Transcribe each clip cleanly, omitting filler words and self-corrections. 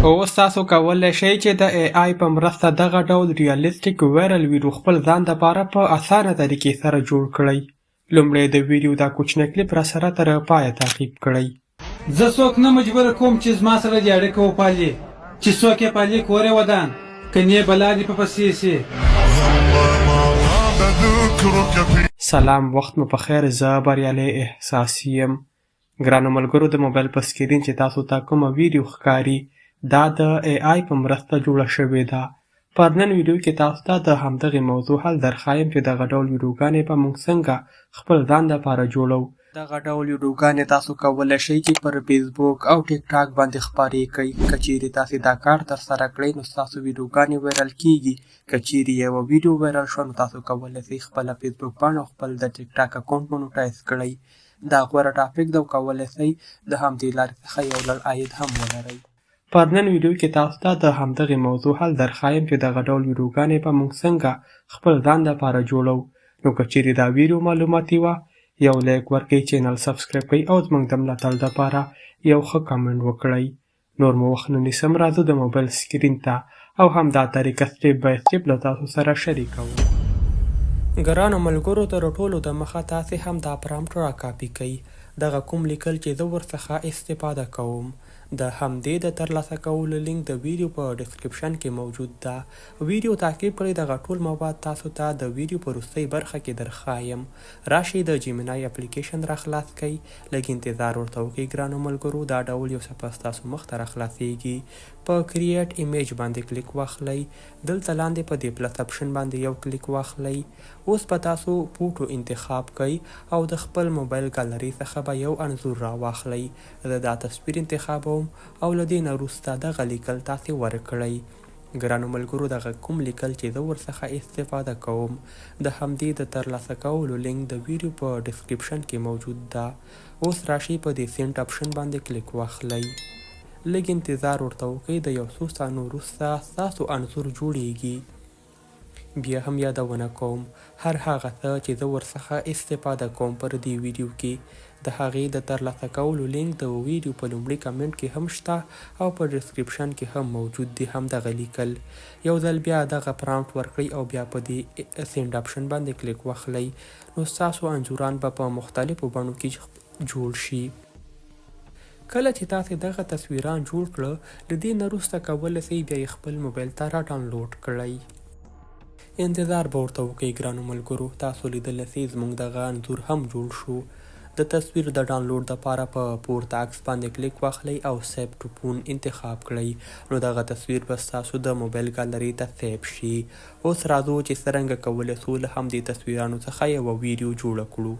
اوس تاسو کولی شئ چې د AI په مرسته دغه ډول realistic viral ویډیو خپل ځان دپاره په اسانه طریقې سره جوړ کړئ. لومړی د ویډیو دا کوچنی کلیپ راسره تر پایه تعقیب کړئ. زه څوک نه مجبوره کوم چې زما سره دې اړیکه وپالي، چې څوک یې پالي کور یې ودان، که نې بلا دې په پسې شي. سلام وخت مو پخیر، زه بریالی احساس یم. ګرانو ملګرو، د موبایل په سکرین چې تاسو ته کومه ویډیو ښکاري، دا د AI په مرسته جوړه شوې ده. پر نن ویډیو کې تاسو ته د همدغې موضوع حل درښایم چې دغه ډول ویډیوګانې به موږ څنګه خپل ځان لپاره جوړو. دغه ډول ویډیوګانې تاسو کولی شئ چې پر فیسبوک او ټیک ټاک باندې خپرې کړئ. که چیرې تاسې دا کار ترسره کړئ، نو ستاسو ویډیوګانې viral کیږي. که چیرې یوه ویډیو viral شوه، نو تاسو کولی شئ خپله فیسبوک پاڼه او خپل د ټیک ټاک اکاونټ monetize کړئ. دا غوره topic ده او کولی شئ د همدې لارې څخه یو لړ عاید هم ولرئ. پر نن ویډیو کې تاسو ته د همدغې موضوع حل درښایم چې دغه ډول ویډیوګانې به موږ څنګه خپل ځان لپاره جوړو. نو که چیرې دا ویډیو معلوماتي وه، یو like ورکړئ، channel subscribe کړئ او زموږ د ملاتړ لپاره یو ښه کمنټ وکړئ. نور مو وخت نه نیسم، راځو د موبایل screen ته او همدا طریقه step by step له تاسو سره شریکوم. ګرانو ملګرو، تر ټولو د مخه تاسې هم دا prompt را کاپي کړئ. دغه کوم لیکل چې زه ورڅخه استفاده کوم، د همدې د ترلاسه کولو لینک د ویډیو په description کې موجود ده. ویډیو تعقیب کړئ، دغه ټول مواد تاسو ته د ویډیو په وروستۍ برخه کې درښایم. راشئ، د Gemini application را خلاص کړئ، لږ انتظار ورته وکړئ. ګرانو ملګرو، دا ډول یو صفحه ستاسو مخ ته را خلاصیږي. په create image باندې کلیک واخلئ، دلته لاندې په دې plus option باندې یو کلیک واخلئ. اوس به تاسو photo انتخاب کړئ او د خپل موبایل ګالري څخه به یو انځور را واخلئ. زه دا تصویر انتخابوم او له دې نه وروسته دغه لیکل تاسې ورکړئ. ګرانو ملګرو، دغه کوم لیکل چې زه ورڅخه استفاده کوم، د همدې د ترلاسه کولو لینک د ویډیو په description کې موجود ده. اوس راشئ، په دې send option باندې کلیک واخلئ، لږ انتظار ورته وکړئ. د یو څو ثانیو وروسته ستاسو انځور جوړیږي. بیا هم یادونه کوم، هر هغه څه چې زه ورڅخه استفاده کوم پر دې ویډیو کې، د هغې د ترلاسه کولو لینک د ویډیو په لومړي کمنټ کې هم شته او په description کې هم موجود دي. همدغه لیکل یو ځل بیا دغه prompt ورکړئ او بیا په دې send option باندې کلیک واخلئ، نو ستاسو انځوران به په مختلفو بڼو کې جوړ شي. کله چې تاسې دغه تصویران جوړ کړه، له دې نه وروسته کولی سئ بیا یې خپل موبایل ته را ډاونلوډ کړئ. انتظار به ورته وکړئ. ګرانو ملګرو، تاسو لیدلی سئ، زموږ دغه انځور هم جوړ شو. د تصویر د ډاونلوډ دپاره په پورته عکس باندې کلیک واخلئ او save to phone انتخاب کړئ، نو دغه تصویر به ستاسو د موبایل ګالري ته save شي. اوس راځو چې څرنګه کولی سو له همدې تصویرانو څخه یوه ویډیو جوړه کړو.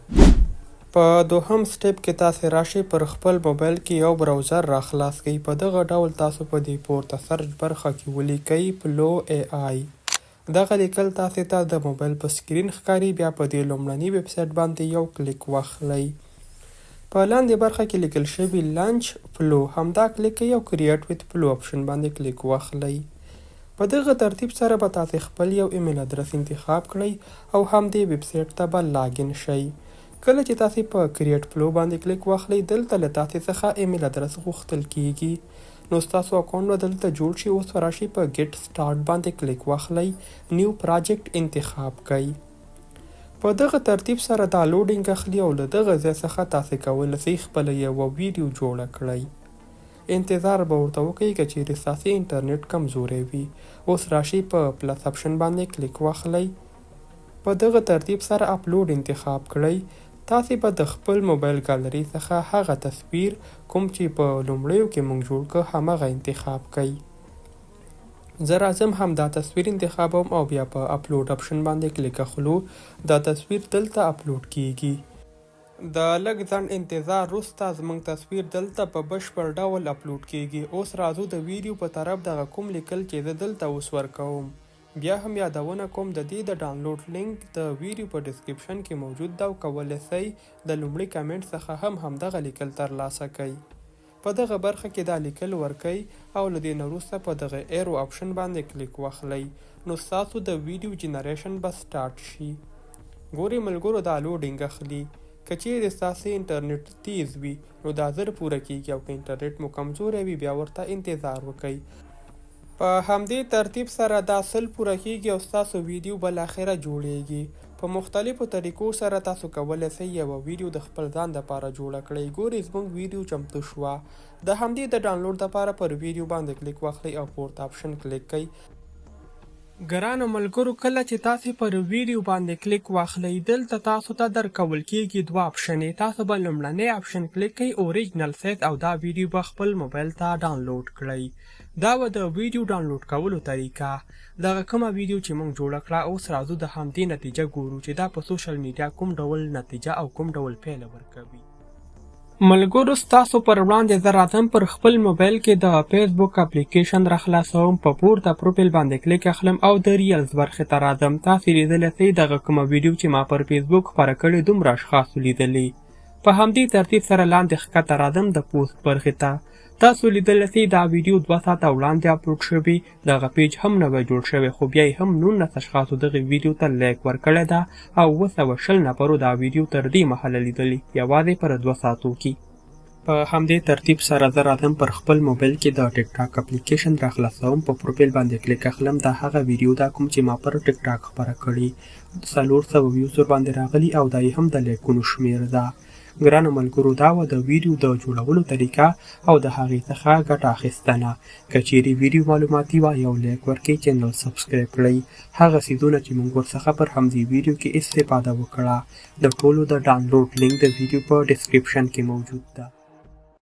په دوهم step کې تاسې راشئ، پر خپل موبایل کې یو browser را خلاص کړئ. په دغه ډول تاسو په دې پورته search برخه کې ولیکئ Flow AI. دغه لیکل تاسې ته د موبایل په screen ښکاري. بیا په دې لومړني ویبسایټ باندې یو کلیک واخلئ. په لاندې برخه کې لیکل شوي launch Flow، همدا کلیک کړئ او create with Flow option باندې کلیک واخلئ. په دغه ترتیب سره به تاسې خپل یو ایمیل ادرس انتخاب کړئ او همدې ویبسایټ ته به login شئ. کله چې تاسې په create Flow باندې کلیک واخلئ، دلته له تاسې څخه ایمیل ادرس غوښتل کیږي، نو ستاسو اکاونټ به دلته جوړ شي. اوس راشئ، په get start باندې کلیک واخلئ، new project انتخاب کړئ. په دغه ترتیب سره دا loading اخلي او له دغه ځای څخه تاسې کولی سئ خپله یوه ویډیو جوړه کړئ. انتظار به ورته وکړئ که چیرې ستاسې انټرنیټ کمزوری وي. اوس راشئ، په plus option باندې کلیک واخلئ، په دغه ترتیب سره اپلوډ انتخاب کړئ. تاسې به د خپل موبایل ګالري څخه هغه تصویر کوم چې په لومړیو کې موږ جوړ کړ، همغه انتخاب کړئ. زه راځم، همدا تصویر انتخابوم او بیا په upload option باندې کلیک اخلو. دا تصویر دلته اپلوډ کیږي. د لږ ځنډ انتظار وروسته زموږ تصویر دلته په بشپړ ډول اپلوډ کیږي. اوس راځو د ویډیو په طرف. دغه کوم لیکل چې زه دلته اوس ورکوم، بیا هم یادونه کوم، د دې د ډاونلوډ لینک د ویډیو په description کې موجود ده او کولی سئ د لومړي کمنټ څخه هم همدغه لیکل ترلاسه کړئ. په دغه برخه کې دا لیکل ورکئ او له دې نه وروسته په دغه arrow option باندې کلیک واخلئ، نو ستاسو د ویډیو generation به start شي. ګورئ ملګرو، دا loading اخلي. که چیرې ستاسې انټرنیټ تیز وي نو دا زر پوره کیږي او که انټرنیټ مو کمزوری وي بیا ورته انتظار وکړئ. په همدې ترتیب سره دا 100 پوره کیږي او ستاسو ویډیو بالاخره جوړیږي. په مختلفو طریقو سره تاسو کولی سئ یوه ویډیو د خپل ځان دپاره جوړه کړئ. ګورئ زموږ ویډیو چمتو شوه. د همدې د ډانلوډ دپاره پر ویډیو باندې کلیک واخلئ او پورته اپشن کلیک کړئ. ګرانو ملګرو کله چې تاسې پر ویډیو باندې کلیک واخلئ دلته تاسو ته درکول کیږي دوه اپشنې. تاسو به لومړنی اپشن کلیک کړئ اوریجنل سایز او دا ویډیو به خپل موبایل ته ډانلوډ کړئ. دا وه د ویډیو ډانلوډ کولو طریقه. دغه کومه ویډیو چې موږ جوړه کړه اوس راځو د همدې نتیجه ګورو چې دا په سوشل میډیا کوم ډول نتیجه او کوم ډول پایله ورکوي. ملګرو ستاسو پر وړاندې زه راځم پر خپل موبایل کې د فیسبوک اپلیکیشن راخلاصوم، په پورته پروفیل باندې کلیک اخلم او د ریلز برخې ته راځم. تاسې لیدلی سئ دغه کومه ویډیو چې ما پر فیسبوک خپره کړې دومره اشخاصو لیدلې. په همدې ترتیب سره لاندې ښکته راځم د پوسټ برخې ته. تاسو لیدلی سئ دا ویډیو 2 ساعته وړاندې اپلوډ شوې، دغه پیج هم نوی جوړ شوی خو بیا یې هم 19 اشخاصو دغې ویډیو ته لایک ورکړی ده او 720 نفرو دا ویډیو تر دې مهاله لیدلې یوازې پر 2 ساعتو کې. په همدې ترتیب سره زه راځم پر خپل موبایل کې د ټیک ټاک اپلیکیشن راخلاصوم، په پروفیل باندې کلیک اخلم. دا هغه ویډیو ده کوم چې ما پر ټیک ټاک خپره کړې، 400 ویوز ورباندې راغلي او دا یې هم د لایکونو شمېر ده. ګرانو ملګرو دا وه د ویډیو د جوړولو طریقه او د هغې څخه ګټه اخیستنه. که چیرې ویډیو معلوماتي وه یو لایک ورکړئ، چینل سبسکرایب کړئ. هغه څیزونه چې موږ ورڅخه پر همدې ویډیو کې استفاده وکړه د ټولو د ډانلوډ لینک د ویډیو په ډسکرپشن کې موجود ده.